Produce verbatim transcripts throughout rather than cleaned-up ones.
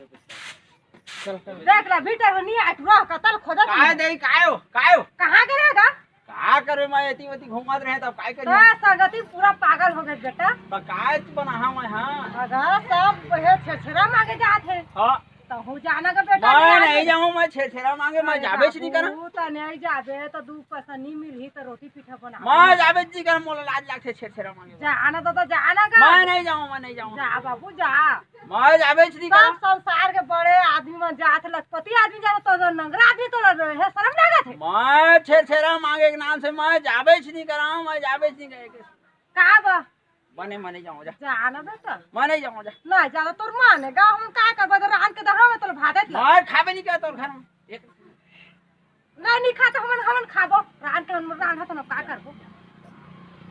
देख ला बेटा, नहीं आटुरा कतल खोदत काय नहीं। दई, काय हो, काय हो? कहाँ के रहेगा? का करे, मैं एती ओती घूमत रहे, तब काय करी? हाँ, संगति पूरा पागल हो गए बेटा। तो काय बनाहा मैं, हाँ? अगर सब हे छेरछेरा मांगे जात हे। हाँ। तो हो जाना का बेटा, मैं नहीं जाऊँ, मैं छेरछेरा मांगे, मैं जाबेच नहीं करा। तू तो नहीं जाबे, तो दू पैसा नहीं मिलही, तो रोटी पीठा बना। मैं जाबेच नहीं करा, मोला लाज लागथे छेरछेरा मांगे। जाना तो, तो जाना का। मैं नहीं जाऊँ, मैं नहीं जाऊँ। जा बाबू, जा। मैं जाबेच नहीं सब करा। संसार के बड़े आदमी मन जात, लखपति आदमी जात, तो जो नंगरा आदमी तो लड़ रहे हैं, शर्म लागत हे। मैं छेरछेरा मांगे के नाम से मैं जाबेच नहीं करा, मैं जाबेच नहीं करे। का बा? बने, मैं नहीं जाऊँ, जा। जा ना बेटा। मैं नहीं जाऊँ, जा। नहीं जाना तोर माने, गाँव हम का करबो, तो रांध के दहा में तोर भात है। मैं खाबे नहीं करा तोर घर में। एक नहीं, नहीं खाता, हमन, हमन खाबो। रांध के हमन रांध तो ना का करबो।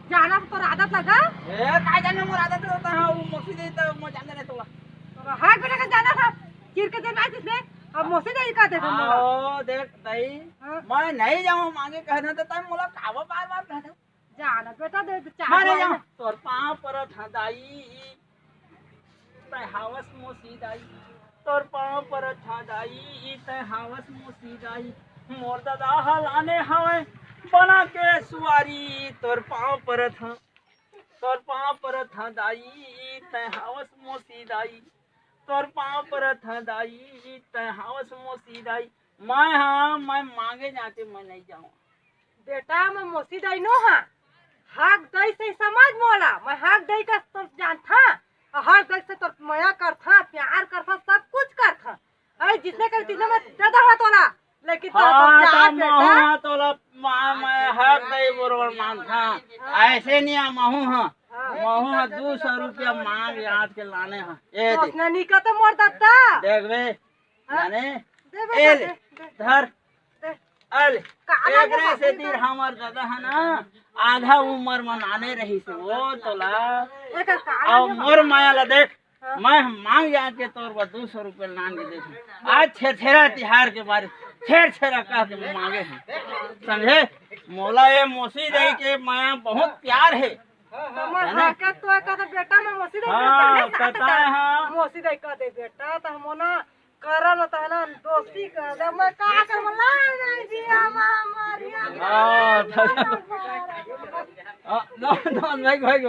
जाना तो तोर आदत लगा। ए, का जाने मोर आदत रहता है, वो मौसी दे तो मैं जाने नहीं तोला। तो हाय बेटा का जाना था, चिर के देना जिसने, अब मौसी दे का दे दे मोला। आओ, देख दई, हाँ। मैं नहीं जाऊँ मांगे कहना तो तब मोला कावा बार-बार कहता। जाना बेटा दे, दे, चार मैं नहीं बार जाऊँ। तोर पाँव परत हँव दाई, तैं हावस मोसी दाई, तोर पाँव परत हँव दाई, तैं हावस मोसी दाई। मोर ददा ह लाने हवय बना के सुवारी, तोर पाँव परत हँव, तोर पाँव परत हँव दाई, तैं हावस मोसी दाई, तोर पाँव परत हँव दाई, तैं हावस मोसी दाई। मैं हा, मैं मांगे जाते, मैं नहीं जाऊँ। बेटा, मैं मोसी दाई नो हा, हक दई से समझ मोला, मैं हक दई का तो जानथा, और हक दई से तोर मया करथा, प्यार करथा, सब कुछ करथा। अरे जिसने कभी तीनों में दे दहा तोला, लेकिन तोर हाँ, जा तो बेटा। महू हा तोला, माँ, मैं हक दई बरोबर मानथा। ऐसे नहीं आ महू हा। हाँ। महू हा दू सौ रुपया मांग आज के लाने हा। ए तो दे। उसने नहीं कहते मोर दत्ता। देख बे, हाँ? जाने? दे बेटा, ए ले, दे, दे। धर। दे। अल, का एकरे लाने से बाबू तीर का? हमर ददा है ना, आधा उम्र में नाने रही से, वो तोला। एकर का अब लाने मोर बाबू? माया ला देख, हाँ। मैं हम मांग जाके तोर बर दू सौ रुपया लान के देख। आज छेरछेरा तिहार के बारे, छेरछेरा कह के मांगे हैं। समझे? मोला ये मोसी दाई के माया बहुत प्यार है। हमर है ना? हरकत तो है, कहता बेटा मैं मोसी दाई हाँ, के साथ कहता है, हाँ। मोसी दाई कह दे बेटा, तो हम ना करल तो है ना, दोस्ती कर दे, मैं का कर, मैं ला नहीं दिया, माँ, मारिया, हाँ, माँ, तो माँ, माँ। हाँ, ना, ना, नहीं, भाई, भाई।